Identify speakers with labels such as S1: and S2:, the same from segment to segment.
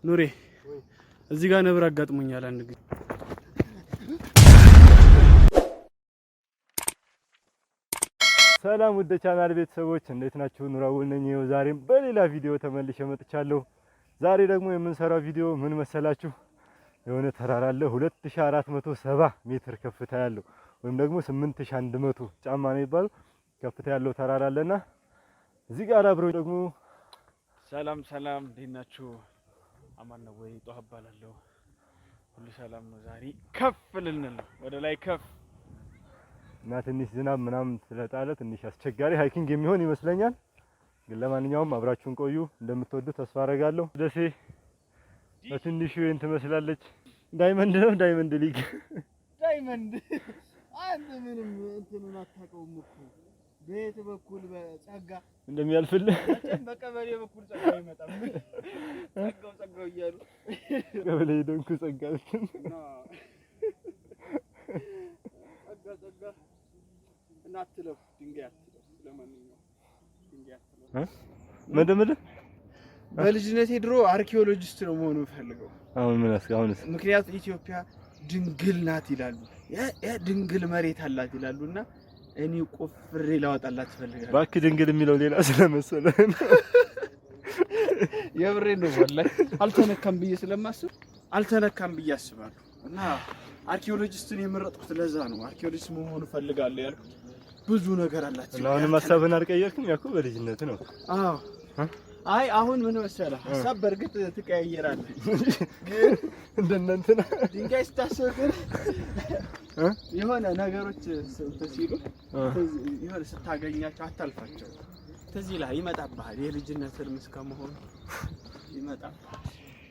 S1: ኑሬ፣ እዚህ ጋር ነብር አጋጥሞኛል አንድ ጊዜ።
S2: ሰላም ውድ ቻናል ቤተሰቦች፣ እንዴት ናችሁ? ኑራውል ነኝ። ይኸው ዛሬም በሌላ ቪዲዮ ተመልሼ መጥቻለሁ። ዛሬ ደግሞ የምንሰራው ቪዲዮ ምን መሰላችሁ? የሆነ ተራራ አለ፣ 2470 ሜትር ከፍታ ያለው ወይም ደግሞ 8100 ጫማ ነው የሚባለው ከፍታ ያለው ተራራ አለና እዚህ ጋር አብረው ደግሞ
S1: ሰላም ሰላም፣ እንዴት ናችሁ? አማን ነው ወይ? ጧ እባላለሁ። ሁሉ ሰላም ነው። ዛሬ ከፍ ልንል ነው፣ ወደ ላይ ከፍ።
S2: እና ትንሽ ዝናብ ምናምን ስለጣለ ትንሽ አስቸጋሪ hiking የሚሆን ይመስለኛል። ግን ለማንኛውም አብራችሁን ቆዩ፣ እንደምትወዱ ተስፋ አደርጋለሁ። ደሴ በትንሹ ይሄን ትመስላለች። Diamond ነው፣ Diamond League።
S1: Diamond። አንተ ምንም እንትኑን አታውቀውም እኮ፣ በየት በኩል በጸጋ
S2: እንደሚያልፍልህ።
S1: መቼም በቀበሌ በኩል ጸጋ አይመጣም። ጸጋው ጸጋው እያሉ
S2: ቀበሌ ሄደንኩ ጸጋ።
S1: እና ጸጋ ጸጋ እና አትለፍ፣ ድንጋይ አትለፍ። ለማንኛውም ድንጋይ አትለፍ።
S2: ምንድን ምንድን?
S1: በልጅነቴ ድሮ archaeologist ነው መሆን የምፈልገው።
S2: አሁን ምን አስ አሁንስ?
S1: ምክንያቱም ኢትዮጵያ ድንግል ናት ይላሉ፣ ያ ድንግል መሬት አላት ይላሉ እና እኔ ቆፍሬ ላወጣላት እፈልጋለሁ።
S2: እባክህ፣ ድንግል የሚለው ሌላ ስለመሰለ።
S1: የብሬ ነው፣ ወላሂ አልተነካም ብዬ ስለማስብ፣ አልተነካም ብዬ አስባለሁ። እና archaeologist ን የመረጥኩት ለዛ ነው። Archaeologist መሆን እፈልጋለሁ ያልኩት ብዙ ነገር አላት።
S2: እና አሁንም ሀሳብህን አልቀየርክም? ያው እኮ በልጅነት ነው።
S1: አዎ። አይ፣ አሁን ምን መሰለህ፣ ሀሳብ በእርግጥ ትቀያየራለህ፣ ግን
S2: እንደነ እንትና
S1: ድንጋይ ስታስብ ግን የሆነ ነገሮች እንትን ሲሉ፣ የሆነ ስታገኛቸው አታልፋቸው። ትዝ ይልሃል፣ ይመጣብሃል። የልጅነት ህልም እስከመሆኑ ይመጣብሃል።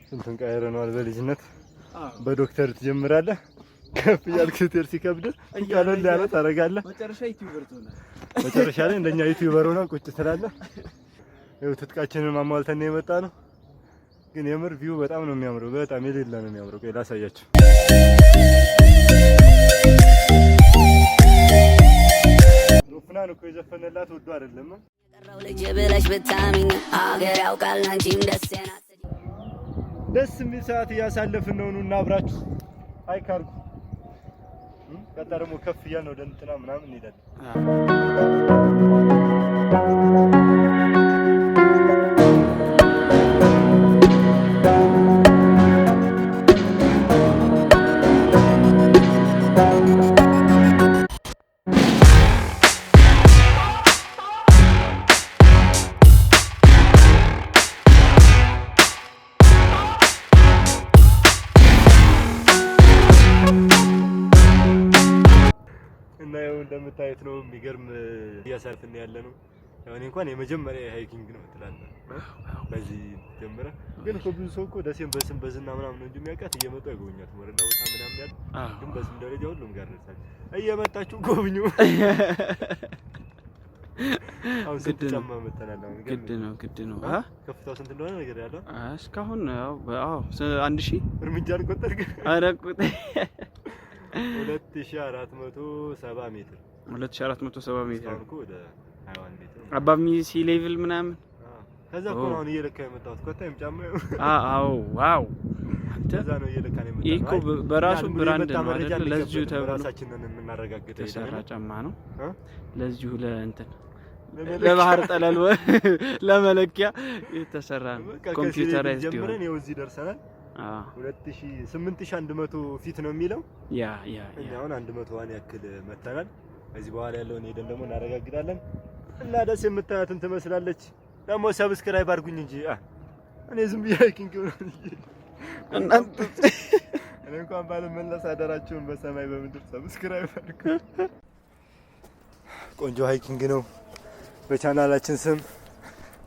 S2: ስንቱን ቀይረነዋል በልጅነት። በዶክተር ትጀምራለህ፣ ከፍ እያልክ ስትሄድ ሲከብድህ ቀለል ያለ ታደርጋለህ።
S1: መጨረሻ YouTuber ትሆናለህ።
S2: መጨረሻ ላይ እንደኛ YouTuber ሆነ ቁጭ ትላለህ። ይኸው ትጥቃችንን አሟልተን ነው የመጣ ነው። ግን የምር view በጣም ነው የሚያምረው። በጣም የሌለ ነው የሚያምረው። ቆይ ላሳያችሁ። ሮፍናን እኮ የዘፈነላት ወዶ አይደለም።
S3: ቀረው ልጅ ብለሽ ብታሚኝ አገር ያውቃል አንቺም ደሴ ናት።
S2: ደስ የሚል ሰዓት እያሳለፍን ነው። ኑና አብራችሁ hike አድርጉ። ቀጣ ደግሞ ከፍ እያልን ወደ እንትና ምናምን እንሄዳለን። እና ያው እንደምታዩት ነው፣ የሚገርም እያሳልፍን ያለ ነው። ያው እኔ እንኳን የመጀመሪያ hiking ነው ትላለህ። በዚህ ጀምረ ግን እኮ ብዙ ሰው እኮ ደሴን በስም በዝና ምናምን ነው እንጂ የሚያውቃት እየመጡ አይጎበኛትም። ወረዳ ቦታ ምናምን ያለ ግን በስም ደረጃ ሁሉም ጋር ደርሳል። እየመጣችሁ ጎብኙ። አሁን ስንት
S1: ግድ ነው።
S2: ጫማ መተናል? አሁን ግን
S1: ግድ ነው፣ ግድ ነው።
S2: ከፍታው ስንት እንደሆነ ነገር ያለው
S1: እስካሁን ያው አዎ 1000
S2: እርምጃ አልቆጠርክ?
S1: ኧረ ቁጥር።
S2: 2470 ሜትር።
S1: 2470 ሜትር።
S2: እስካሁን እኮ ወደ 21 ሜትር ነው።
S1: Above sea level ምናምን።
S2: ከዛ እኮ ነው አሁን እየለካ የመጣሁት። ኮታይም ጫማ
S1: አዎ፣ wow አንተ።
S2: ከዛ ነው እየለካ ነው የመጣሁት።
S1: ይህ እኮ በራሱ
S2: እና ዝም ብሎ
S1: brand
S2: የመጣ
S1: ነው
S2: መረጃ
S1: አይደል? ለዚሁ
S2: አንቀበልም።
S1: ተብሎ
S2: ራሳችንን የምናረጋግጠው
S1: የተሰራ
S2: ሄደን
S1: ጫማ ነው።
S2: እ?
S1: ለዚሁ ለእንትን
S2: ለመለኪያ።
S1: ለባህር ጠለል ለመለኪያ የተሰራ ነው።
S2: በቃ ከ sea level
S1: Computerized
S2: ጀምረን
S1: የሆነ።
S2: ይኸው እዚህ ደርሰናል። 8100 feet ነው የሚለው።
S1: ያ
S2: እኛ
S1: ያ
S2: አሁን 101 ያክል መተናል። ከዚህ በኋላ ያለውን ሄደን ደግሞ እናረጋግጣለን። እና ደስ የምታያትን ትመስላለች። ደግሞ subscribe አድርጉኝ እንጂ እኔ ዝም ብዬ hiking ነው።
S1: እናንተ
S2: እኔ እንኳን ባልመለስ አደራችሁን በሰማይ በምድር subscribe አድርጉ። ቆንጆ hiking ነው። በቻናላችን ስም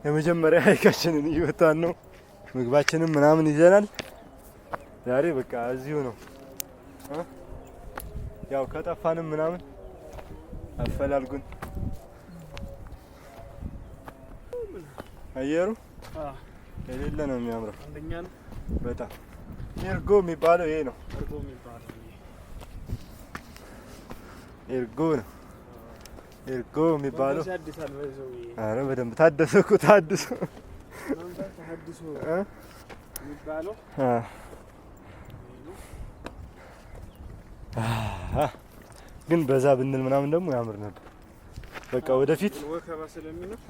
S2: የመጀመሪያ hike ኣችንን እየወጣን ነው። ምግባችንን ምናምን ይዘናል። ዛሬ በቃ እዚሁ ነው እ? ያው ከጠፋንም ምናምን አፈላልጉን። አየሩ የሌለ ነው የሚያምረው።
S1: አንደኛ ነው።
S2: በጣም ኤርጎ የሚባለው ይሄ ነው።
S1: እርጎ የሚባለው
S2: ኤርጎ ነው ኤርጎ የሚባለው።
S1: መንፈስ ያድሳል። በዛው
S2: አረ በደንብ ታደሰ እኮ፣ ታድሶ።
S1: መንፈስ ተሐድሶ።
S2: እ?
S1: የሚባለው።
S2: ግን በዛ ብንል ምናምን ደግሞ ያምር ነበር። በቃ ወደፊት
S1: ወከባ ስለሚኖር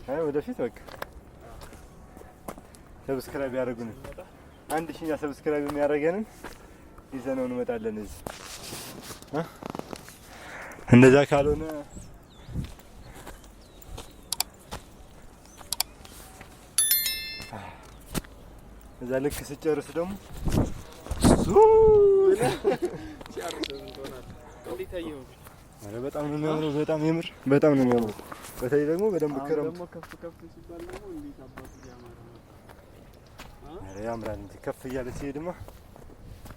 S2: አይ ወደፊት በቃ subscribe ያደረጉንን 1000ኛ subscribe የሚያደርገንን ይዘነው እንመጣለን እዚህ። እንደዛ ካልሆነ እዛ ልክ ስጨርስ ደግሞ ኧረ በጣም ነው የሚያምረው። በጣም የምር በጣም ነው የሚያምረው። በተለይ ደግሞ በደንብ ክረምት
S1: ከፍ ከፍ ሲባል ደግሞ እንዴት አባቱ ያማረ
S2: ኧረ ያምራል እንጂ ከፍ እያለ ሲሄድማ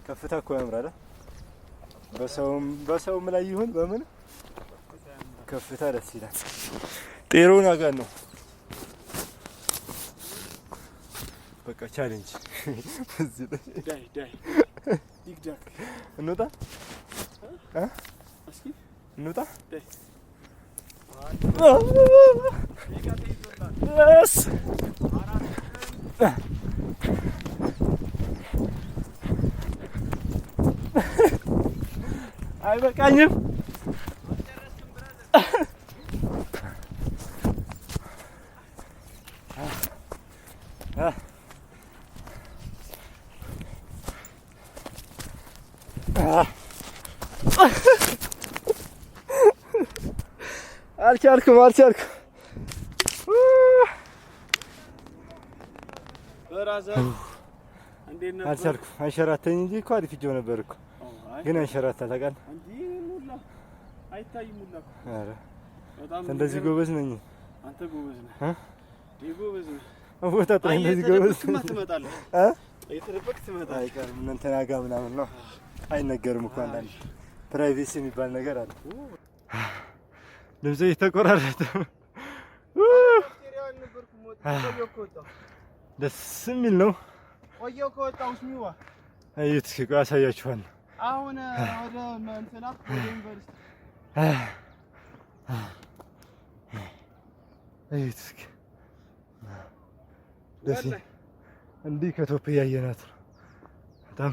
S2: ከፍታ እኮ ያምራል። በሰውም ላይ ይሁን በምን ከፍታ ደስ ይላል። ጤሮን አጋር ነው በቃ challenge እዚህ ላይ
S1: ዳይ ዳይ ዲግዳክ
S2: እንውጣ
S1: እስኪ
S2: እንውጣ።
S1: ዳይ
S2: እስ አይበቃኝም። አልቻልኩም አልቻልኩም።
S1: Brother እንዴት ነበር?
S2: አልቻልኩም። አንሸራተኝ እንጂ እኮ አሪፍ ሂጄው ነበር እኮ ግን አንሸራታ ታውቃለህ።
S1: እንዴ ሙላ አይታይም ሙላ እኮ።
S2: ኧረ
S1: በጣም
S2: እንደዚህ ጎበዝ ነኝ።
S1: አንተ ጎበዝ ነህ።
S2: እ?
S1: እንዴ ጎበዝ ነህ።
S2: ቦታ ጥራ እንደዚህ ጎበዝ
S1: እየተደበቅክማ ትመጣለህ።
S2: እ?
S1: እየተደበቅክ ትመጣለህ።
S2: አይቀርም እነ እንትና ጋር ምናምን ነው አይነገርም እኮ አንዳንዴ privacy የሚባል ነገር አለ። ድምጼ እየተቆራረጠ ነው። ደስ የሚል ነው።
S1: ቆየሁ ከወጣሁ ስሚዋ
S2: እዩት እስኪ ቆይ አሳያችኋለሁ።
S1: አሁን ወደ እንትና ወደ ዩኒቨርሲቲ
S2: እዩት እስኪ ደስ እንዲህ ከ top እያየናት ነው። በጣም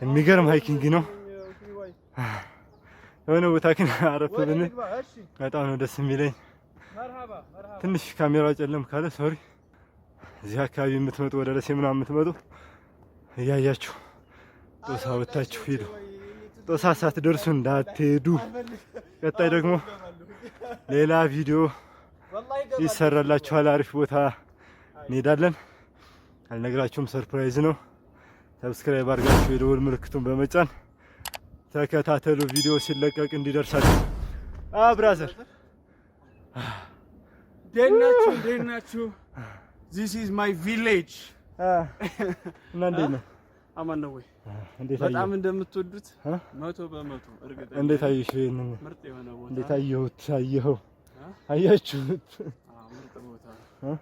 S2: የሚገርም hiking ነው። የሆነ ቦታ ግን አረፍ ብንል በጣም ነው ደስ የሚለኝ። ትንሽ ካሜራው ጨለም ካለ sorry። እዚህ አካባቢ የምትመጡ ወደ ደሴ ምናምን የምትመጡ እያያችሁ ጦሳ ወታችሁ ሂዱ። ጦሳ ሳትደርሱ እንዳትሄዱ። ቀጣይ ደግሞ ሌላ ቪዲዮ ይሰራላችኋል። አሪፍ ቦታ እንሄዳለን። አልነግራችሁም፣ surprise ነው። Subscribe አድርጋችሁ የደወል ምልክቱን በመጫን ተከታተሉ፣ ቪዲዮ ሲለቀቅ እንዲደርሳችሁ። Brother
S1: እንዴት ናችሁ? እንዴት ናችሁ? This is my village።
S2: እና እንዴት ነው?
S1: አማን ነው ወይ?
S2: እንዴት
S1: በጣም
S2: አየሁ?
S1: እንደምትወዱት
S2: እ?
S1: 100% እርግጠኛ
S2: እንዴት አየሽ? ይሄንን
S1: ምርጥ የሆነ ቦታ
S2: እንዴት አየሁት? አየኸው? አያችሁት?
S1: አዎ፣ ምርጥ ቦታ ነው።
S2: እ?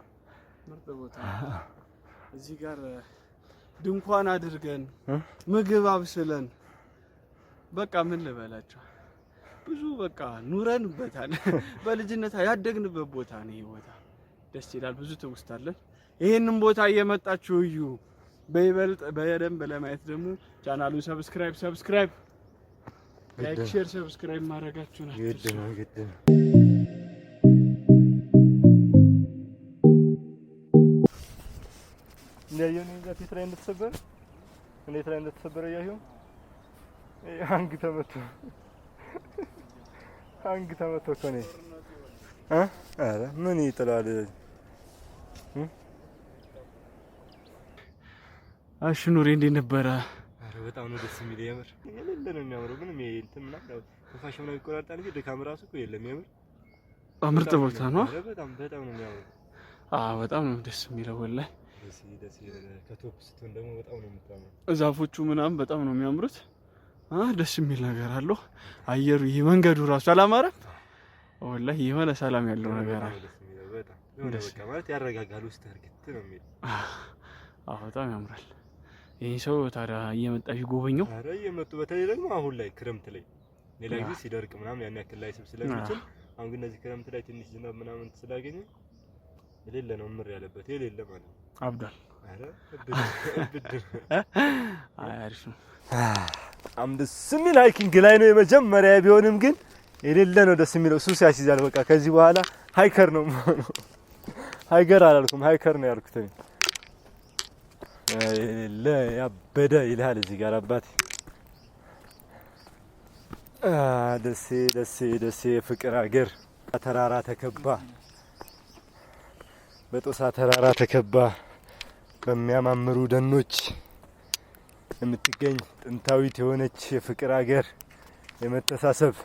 S1: ምርጥ ቦታ ነው። እዚህ ጋር ድንኳን አድርገን
S2: እ?
S1: ምግብ አብስለን በቃ ምን ልበላቸው ብዙ በቃ ኑረንበታል። በልጅነት ያደግንበት ቦታ ነው ይሄ ቦታ። ደስ ይላል። ብዙ ትውስታ አለን። ይሄንን ቦታ እየመጣችሁ እዩ። በይበልጥ በደንብ ለማየት ደግሞ ቻናሉን subscribe subscribe like share subscribe ማድረጋችሁን
S2: ግድ
S1: አትርሱ።
S2: ነው፣ ግድ ነው። እንዳየው ነው እዛ ፊት ላይ እንደተሰበረ እንዴት ላይ እንደተሰበረ እያየሁ አንግ ተመቶ አንግ ተመቶ እኮ ነው። እ ኧረ ምን ይጥላል?
S1: እሺ ኑሬ እንዴት ነበረ?
S2: ኧረ በጣም ነው ደስ የሚል የምር የሌለ ነው የሚያምረው። ምንም ይሄ እንትን ምናምን ያው ትንፋሽ ምናምን ይቆራርጣል እንጂ ድካም ራሱ እኮ የለም። የምር
S1: ምርጥ ቦታ ነው።
S2: ኧረ በጣም በጣም ነው የሚያምረው።
S1: አዎ በጣም ነው ደስ የሚለው ወላሂ።
S2: ደስ ደስ ከ top ስትሆን ደግሞ በጣም ነው የምታምረው።
S1: ዛፎቹ ምናምን በጣም ነው የሚያምሩት። ደስ የሚል ነገር አለው። አየሩ ይሄ መንገዱ ራሱ አላማረም? ወላሂ የሆነ ሰላም ያለው ነገር
S2: በጣም
S1: አለ።
S2: ደስ የሚለው በጣም የሆነ
S1: ደስ
S2: በቃ ማለት ያረጋጋል። ውስጥ እርግት ነው የሚል።
S1: አዎ በጣም ያምራል። ይህ ሰው ታዲያ እየመጣ ቢጎበኘው
S2: ኧረ እየመጡ በተለይ ደግሞ አሁን ላይ ክረምት ላይ ሌላ ጊዜ ሲደርቅ ምናምን ያን ያክል ላይስብ ስለሚችል አሁን ግን እነዚህ ክረምት ላይ ትንሽ ዝናብ ምናምን ስላገኘ የሌለ ነው ምር ያለበት የሌለ ማለት ነው።
S1: አብዷል። አሪፍ ነው።
S2: በጣም ደስ የሚል hiking ላይ ነው የመጀመሪያ ቢሆንም ግን የሌለ ነው ደስ የሚለው። ሱስ ያስይዛል። በቃ ከዚህ በኋላ hiker ነው የምሆነው። ሃይገር አላልኩም፣ hiker ነው ያልኩት። የሌለ ያበደ ይልሃል እዚህ ጋር አባቴ። ደሴ ደሴ ደሴ የፍቅር ሀገር ተራራ ተከባ፣ በጦሳ ተራራ ተከባ በሚያማምሩ ደኖች የምትገኝ ጥንታዊት የሆነች የፍቅር ሀገር የመተሳሰብ።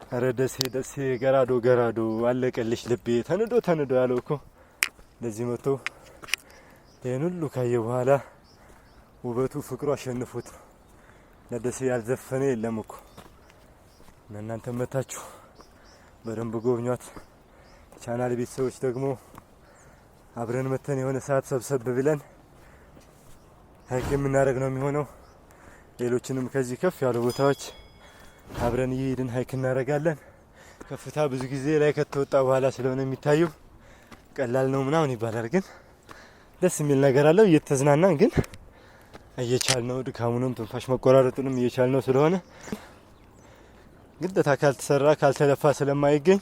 S2: ኧረ ደሴ ደሴ ገራዶ ገራዶ አለቀልሽ ልቤ ተንዶ ተንዶ ያለው እኮ እንደዚህ መጥቶ ይህን ሁሉ ካየ በኋላ ውበቱ ፍቅሩ አሸንፎት ነው። ለደሴ ያልዘፈነ የለም እኮ። እናንተ መታችሁ በደንብ ጎብኟት። ቻናል ቤተሰቦች ደግሞ አብረን መተን የሆነ ሰዓት ሰብሰብ ብለን hike የምናደርግ ነው የሚሆነው። ሌሎችንም ከዚህ ከፍ ያሉ ቦታዎች አብረን እየሄድን hike እናደርጋለን። ከፍታ ብዙ ጊዜ ላይ ከተወጣ በኋላ ስለሆነ የሚታየው ቀላል ነው ምናምን ይባላል፣ ግን ደስ የሚል ነገር አለው። እየተዝናናን ግን እየቻልነው ድካሙንም ትንፋሽ መቆራረጡንም እየቻልነው ስለሆነ ግዴታ ካልተሰራ ካልተለፋ ስለማይገኝ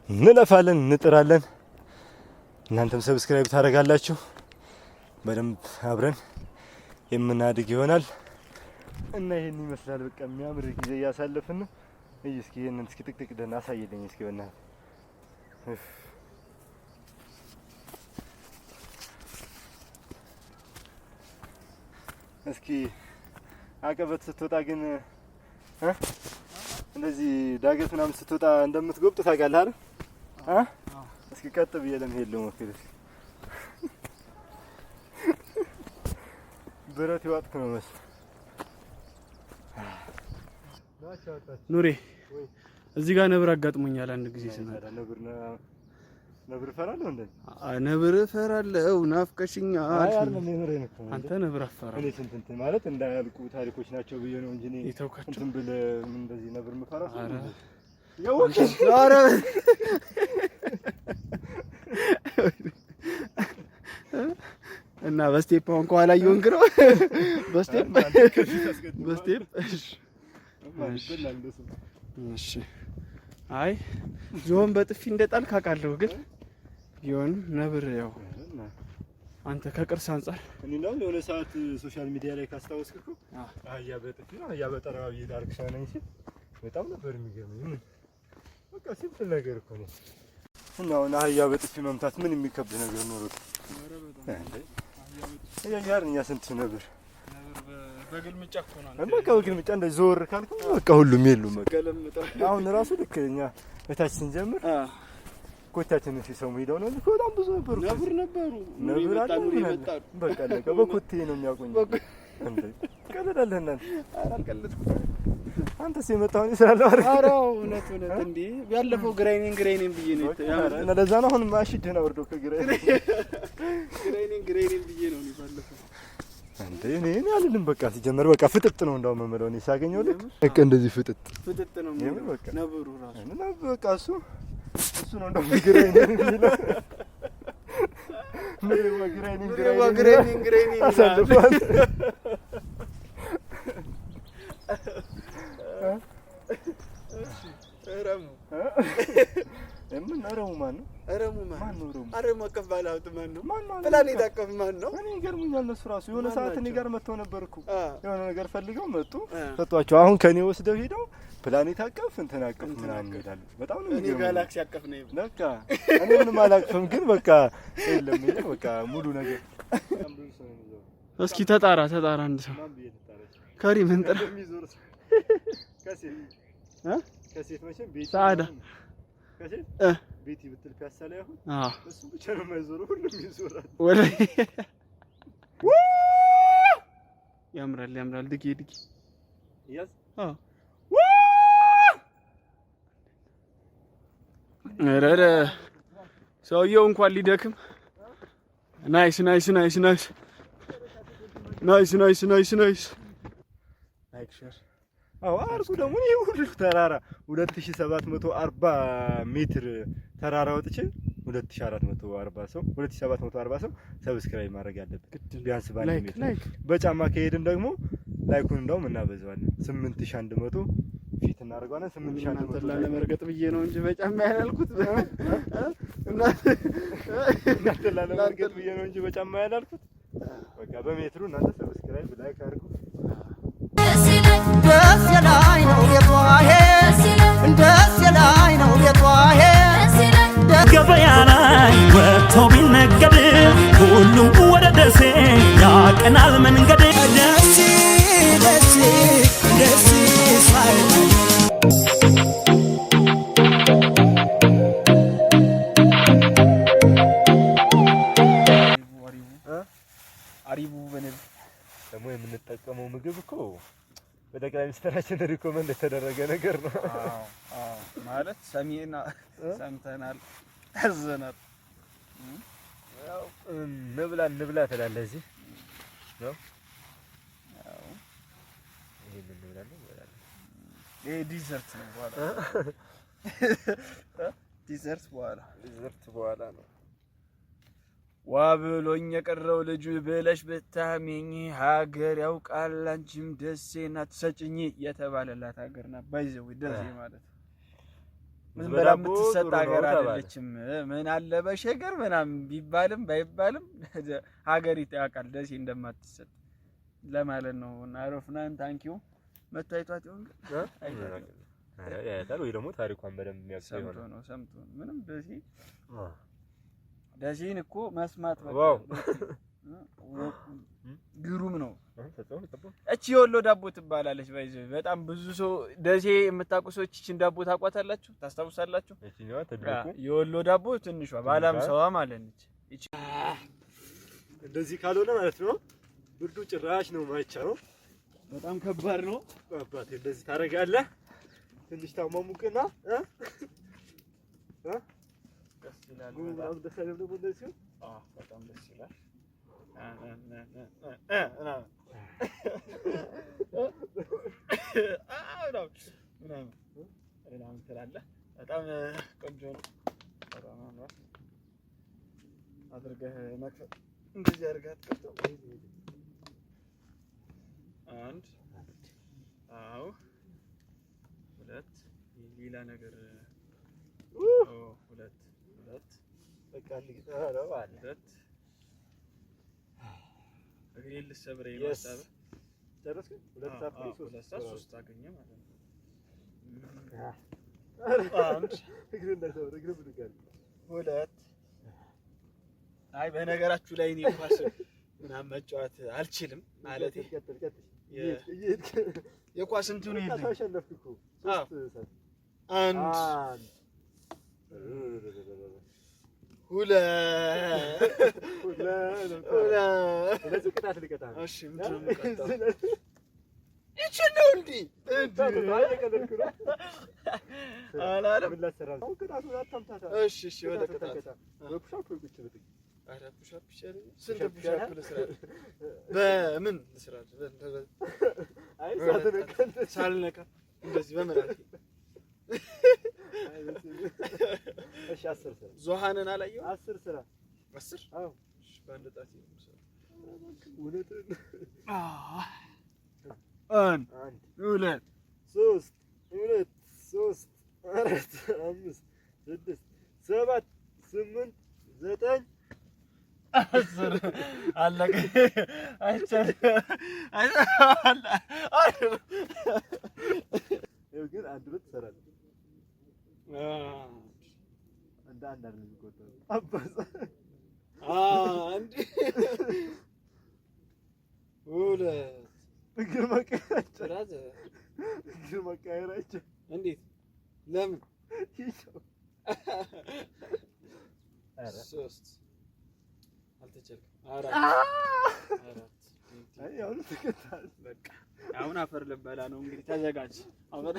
S2: እንለፋለን፣ እንጥራለን። እናንተም subscribe ታደርጋላችሁ። በደንብ አብረን የምናድግ ይሆናል እና ይሄን ይመስላል። በቃ የሚያምር ጊዜ እያሳለፍን ነው። እይ እስኪ ይሄንን እስኪ ጥቅጥቅ ደህና አሳይልኝ እስኪ በእናትህ። እስኪ አቀበት ስትወጣ ግን እንደዚህ ዳገት ምናምን ስትወጣ እንደምትጎብጥ ታውቃለህ አይደል? እስኪ ቀጥ ብዬ ለመሄድ ልሞክር። እስኪ ብረት ይዋጥክ ነው መሰለኝ።
S1: ኑሬ እዚህ ጋር ነብር አጋጥሞኛል አንድ ጊዜ ስመጣ።
S2: ነብር እፈራለሁ እንዴ?
S1: ነብር እፈራለሁ፣ ናፍቀሽኛል። አንተ ነብር አፈራ።
S2: እኔ ስንት እንትን ማለት እንዳያልቁ ታሪኮች ናቸው ብዬ ነው እንጂ እኔ
S1: የተውካቸው
S2: እንትን ብል እንደዚህ ነብር የምፈራ ሰው ነኝ።
S1: ኧረ እና በ step አሁን ከኋላ እየሆንክ ነው። በ step በ step እሺ። አይ ዝሆን በጥፊ እንደጣልክ አውቃለሁ፣ ግን ቢሆንም ነብር ያው አንተ ከቅርስ አንጻር
S2: እኔ እንደውም የሆነ ሰዓት social media ላይ ካስታወስክ እኮ አህያ በጥፊ ነው አህያ በጠረባ ብዬ ዳርክ ሰው ነኝ ሲል በጣም ነበር የሚገርመኝ። ምን በቃ simple ነገር እኮ ነው። እና አሁን አህያ በጥፊ መምታት ምን የሚከብድ ነገር ኖሮት? እያየህ እኛ ስንት ነብር
S1: በግልምጫ እኮ ነው።
S2: በቃ በግልምጫ እንደዚህ ዞር ካልኩ በቃ ሁሉም የሉም። በቃ አሁን ራሱ ልክ እኛ በታች ስንጀምር ኮቴያችንን ሲሰሙ ሄደው ነው እንጂ በጣም ብዙ ነበሩ።
S1: ነብር ነበሩ።
S2: ነብር አለ በቃ አለቀ። በኮቴ ነው የሚያቆኝ። እንዴ ቀልዳለህ እናንተ?
S1: ኧረ አልቀለድኩም።
S2: አንተስ የመጣውን ይስራል አይደል?
S1: ኧረ እውነት እውነት። እንዴ ያለፈው ግራይኔን ግራይኔን ብዬ ነው
S2: እና ለዛ ነው አሁን ማሽድህን አውርዶ ከግራይ
S1: ግራይኔን ግራይኔን ብዬ ነው ባለፈው።
S2: እንዴ እኔ እኔ አልልም። በቃ ሲጀመር በቃ ፍጥጥ ነው እንደውም የምለው እኔ ሳገኘው ልክ በቃ እንደዚህ ፍጥጥ
S1: ፍጥጥ ነው የሚለው
S2: በቃ
S1: ነብሩ ራሱ
S2: እና በቃ እሱ እሱ ነው እንደውም ግራይኔን የሚለው ምሬዋ ግራይኔን
S1: ግራይኔን ግራይኔን
S2: አሳልፏል።
S1: እረሙ
S2: ምን እረሙ ማን ነው?
S1: እረሙ ማን
S2: ነው? እረሙ
S1: አረሙ አቀፍ ባለሀብት ማን ነው?
S2: ማን ነው?
S1: ፕላኔት አቀፍ ማን ነው?
S2: እኔ ይገርሙኛል። እነሱ ራሱ የሆነ ሰዓት እኔ ጋር መጥተው ነበር እኮ የሆነ ነገር ፈልገው መጡ፣ ሰጧቸው። አሁን ከኔ ወስደው ሄደው ፕላኔት አቀፍ እንትን አቀፍ ምናምን ይላሉ። በጣም ነው
S1: እኔ
S2: የሚገርመኝ።
S1: ጋላክሲ አቀፍ ነው።
S2: በቃ እኔ ምንም አላቅፍም፣ ግን በቃ የለም ይሄ በቃ ሙሉ ነገር።
S1: እስኪ ተጣራ ተጣራ፣ አንድ ሰው ከሪ ምን ጥራ
S2: ከሴት መቼም ቤቲ
S1: ሰዓዳ
S2: ከሴት ቤቲ ብትል ፒያሳ ላይ አሁን እሱ ብቻ ነው የማይዞረው፣ ሁሉም ይዞራል።
S1: ወላሂ ያምራል ያምራል። ድጌ ድጌ
S2: ያዝ።
S1: ኧረ ሰውየው እንኳን ሊደክም። Nice nice nice nice nice nice nice nice። Like share
S2: አዎ አርጉ። ደግሞ ይሄ ሁሉ ተራራ 2740 ሜትር ተራራ ወጥቼ 2440 ሰው፣ 2740 ሰው subscribe ማድረግ አለበት ቢያንስ ባንድ
S1: like
S2: ሜትር።
S1: like።
S2: በጫማ ከሄድን ደግሞ like ኡን እንደውም እናበዛዋለን። 8100 ፊት እናደርገዋለን። 8100
S1: እናንተን ላለመርገጥ ብዬ ነው እንጂ በጫማ ያላልኩት።
S2: እናንተን ላለመርገጥ ብዬ ነው እንጂ በጫማ ያላልኩት። በቃ በሜትሩ እናንተ subscribe like አድርጉ።
S4: ደስ ላይ ነው ቤቷ ደስ ላይ ነው ቤቷ።
S5: ገበያ ላይ ወጥቶ ቢነገድ ሁሉም ወደ ደሴ ያቀናል መንገድ።
S4: ደስ ደስ ደስ ሳይ
S1: አሪቡ በንብ።
S2: ደግሞ የምንጠቀመው ምግብ እኮ በጠቅላይ ሚኒስትራችን recommend የተደረገ ነገር ነው።
S1: አዎ፣ ማለት ሰሜን ሰምተናል፣ ታዘናል።
S2: ያው እንብላ እንብላ ትላለህ እዚህ ነው። ይሄን እንብላለን እንበላለን።
S1: ይሄ dessert ነው በኋላ፣ dessert በኋላ።
S2: Dessert በኋላ ነው።
S1: ዋ ብሎኝ የቀረው ልጁ ብለሽ ብታሚኝ ሀገር ያውቃል አንቺም ደሴ ናት ሰጭኝ የተባለላት ሀገር ናት። By the way ደሴ ማለት ምን በላ
S2: በዳቦ
S1: የምትሰጥ
S2: ጥሩ ነው
S1: ሀገር
S2: ተባለ።
S1: አይደለችም። ምን አለ በሸገር ምናምን ቢባልም ባይባልም ሀገር ያውቃል ደሴ እንደማትሰጥ ለማለት ነው። እና ሮፍናን thank you። መታይቷት ይሆን ግን? አይቷት ይሆን?
S2: ያያታል ወይ ደግሞ ታሪኳን በደንብ የሚያውቅ ሰው
S1: ሰምቶ
S2: ይሆናል።
S1: ነው፣ ሰምቶ ነው። ምንም ደሴ ደሴን እኮ መስማት በቃ
S2: Wow።
S1: ግሩም ነው። እቺ የወሎ ዳቦ ትባላለች። By the way በጣም ብዙ ሰው ደሴ የምታውቁ ሰዎች እቺን ዳቦ ታውቋታላችሁ፣ ታስታውሳላችሁ።
S2: እቺኛዋ ትልቁ
S1: የወሎ ዳቦ ትንሿ ባለ 50ዋ ማለት ነች። እቺ
S2: እንደዚህ ካልሆነ ማለት ነው ብርዱ ጭራሽ ነው ማይቻለው።
S1: በጣም ከባድ ነው።
S2: አባቴ እንደዚህ ታደርጋለህ። ትንሽ ታሟሙቅና እ እ
S1: ደስ ይላል።
S2: ጉም
S1: በጣም
S2: ምናምን ደስ አይልም ደግሞ እንደዚህ ሲሆን?
S1: አዎ፣ በጣም ደስ ይላል። ምናምን ምናምን ትላለህ። በጣም ቆንጆ ነው። በጣም ያምራል። አድርገህ መክፈት እንደዚህ አድርገህ አትከፍተው። አንድ፣ አዎ፣ ሁለት፣ ሌላ ነገር፣ ሁለት፣ ሁለት።
S2: በቃ አንድ ጊዜ ኧረ አለ።
S1: ሁለት፣ እግሬን ልሰብረኝ ነው።
S2: Yes.
S1: ሀሳብህ።
S2: ጨረስክ? ሁለት ሰዓት
S1: አዎ፣
S2: ሶስት
S1: ሁለት ሰዓት ሶስት አገኘ ማለት ነው። አንድ፣
S2: እግርህ እንዳይሰብር እግርህ ብድግ አድርግ።
S1: ሁለት። አይ በነገራችሁ ላይ እኔ ኳስ ምናምን መጫወት አልችልም ማለቴ
S2: ቀጥል ቀጥል። እየሄድክ
S1: የኳስ እንትኑ
S2: በቃ
S1: የለኝም።
S2: ተሸነፍክ እኮ።
S1: አዎ።
S2: ሶስት ሰዓት።
S1: አንድ፣
S2: አንድ፣
S1: ሁለት፣
S2: ሁለት።
S1: ሁለት።
S2: ስለዚህ ቅጣት ልቀጣ ነው።
S1: እሺ፣ ምንድን ነው የምቀጣው? ይቺን ነው እንዴ?
S2: አይ እየቀለድኩ ነው።
S1: አላለም።
S2: ምን ላሰራ ነው? አሁን ቅጣቱን አታምታታ።
S1: እሺ እሺ፣ ወደ
S2: ቅጣቱን
S1: ቅጣት።
S2: ተቀጣ። በ push up ወይ ቁጭ ብድግ?
S1: ኧረ push up ይሻለኛል። ስንት
S2: push up
S1: push up
S2: ይሻላል?
S1: ልስራ? በምን ልስራ?
S2: አይ ሳትነካ
S1: ሳልነካ እንደዚህ በምላሴ።
S2: እሺ 10 ስራ።
S1: ዞሃንን አላየሁም።
S2: 10 ስራ።
S1: 10?
S2: አዎ።
S1: እሺ፣ በአንድ ጣት ነው የምሰራው።
S2: እውነትህን።
S1: አንድ፣
S2: አንድ፣
S1: ሁለት፣
S2: ሶስት፣ ሁለት፣ ሶስት፣ አራት፣ አምስት፣ ስድስት፣ ሰባት፣ ስምንት፣ ዘጠኝ፣
S1: 10። አለቀ። አይቻልም።
S2: ይኸው ግን አንድ ሁለት ትሰራለህ። እንደ አንድ አይደለም የሚቆጠረው። አባዛ።
S1: አንድ፣ ሁለት።
S2: እግር መቀየራቸው
S1: Brother.
S2: እግር መቀየራቸው።
S1: እንዴት? ለምን?
S2: ኧረ።
S1: ሶስት፣ አልተቻልክም። አራት፣ አራት።
S2: አይ አሁን ተቀጣል።
S1: በቃ አሁን አፈር ልበላ ነው እንግዲህ ተዘጋጅ። አፈር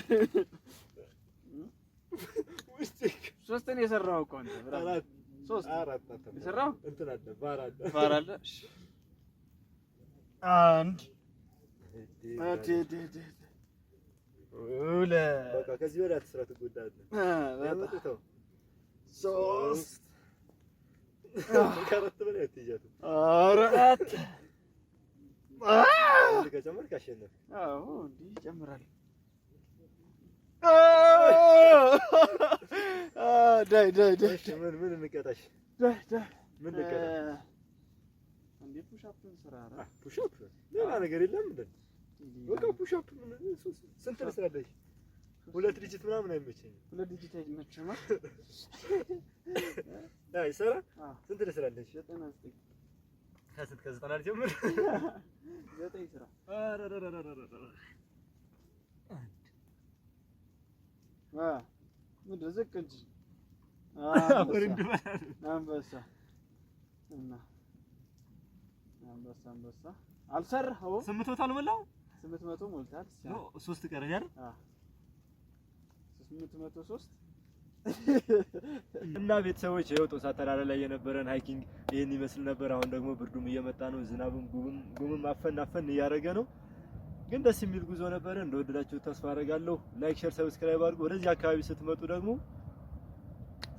S2: ውስጥ
S1: ሶስትን የሰራው እኮ አንተ brother።
S2: አራት።
S1: ሶስት
S2: አራት አተም
S1: የሰራው?
S2: እንትን አለ፣ VAR አለ።
S1: VAR አለ። እሺ። አንድ፣ ሁለት፣
S2: በቃ ከዚህ በላይ አትስራ፣ ትጎዳለህ።
S1: በጣም
S2: ተው።
S1: ሶስት።
S2: ከአራት በላይ አትይዣትም።
S1: አራት።
S2: አንድ ከጨመርክ አሸነፍክ።
S1: አዎ፣ እንዲህ ይጨምራል። ዳይ ዳይ ዳይ።
S2: እሺ፣ ምን እንቀጣሽ?
S1: ዳይ ዳይ።
S2: ምን እንቀጣ?
S1: እንዴ፣ push up ስራ። ኧረ።
S2: Push up ሌላ ነገር የለም እንዴ? በቃ push up ምን ስንት ልስራለሽ? ሁለት digit ምናምን አይመቸኝም።
S1: ሁለት digit አይመችም?
S2: አይ ይሰራ።
S1: አዎ።
S2: ስንት ልስራለሽ?
S1: 99።
S2: ከስንት? ከ90 ልጀምር?
S1: 9 ስራ።
S2: ኧረ ኧረ ኧረ ኧረ።
S1: አ ምንድን ነው? ዝቅ እንጂ።
S2: አፈር
S1: አንበሳ።
S2: እንድበላ።
S1: አንበሳ እና አንበሳ አንበሳ አልሰራኸውም።
S2: 800 አልሞላው?
S1: 800 ሞልታል።
S2: No፣ ሶስት ቀረኝ አይደል?
S1: 803።
S2: እና ቤተሰቦች፣ ይኸው ጦሳ ተራራ ላይ የነበረን hiking ይህን ይመስል ነበር። አሁን ደግሞ ብርዱም እየመጣ ነው፣ ዝናቡም ጉምም ጉምም አፈን አፈን እያደረገ ነው። ግን ደስ የሚል ጉዞ ነበረ። እንደወደዳችሁ ተስፋ አደርጋለሁ። Like፣ share፣ subscribe አድርጉ። ወደዚህ አካባቢ ስትመጡ ደግሞ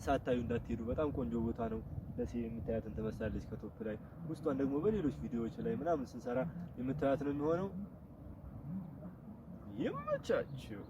S2: ሳታዩ እንዳትሄዱ። በጣም ቆንጆ ቦታ ነው። ደሴ የምታያትን ትመስላለች ከ top ላይ። ውስጧን ደግሞ በሌሎች ቪዲዮዎች ላይ ምናምን ስንሰራ የምታያት ነው የሚሆነው። ይመቻችሁ።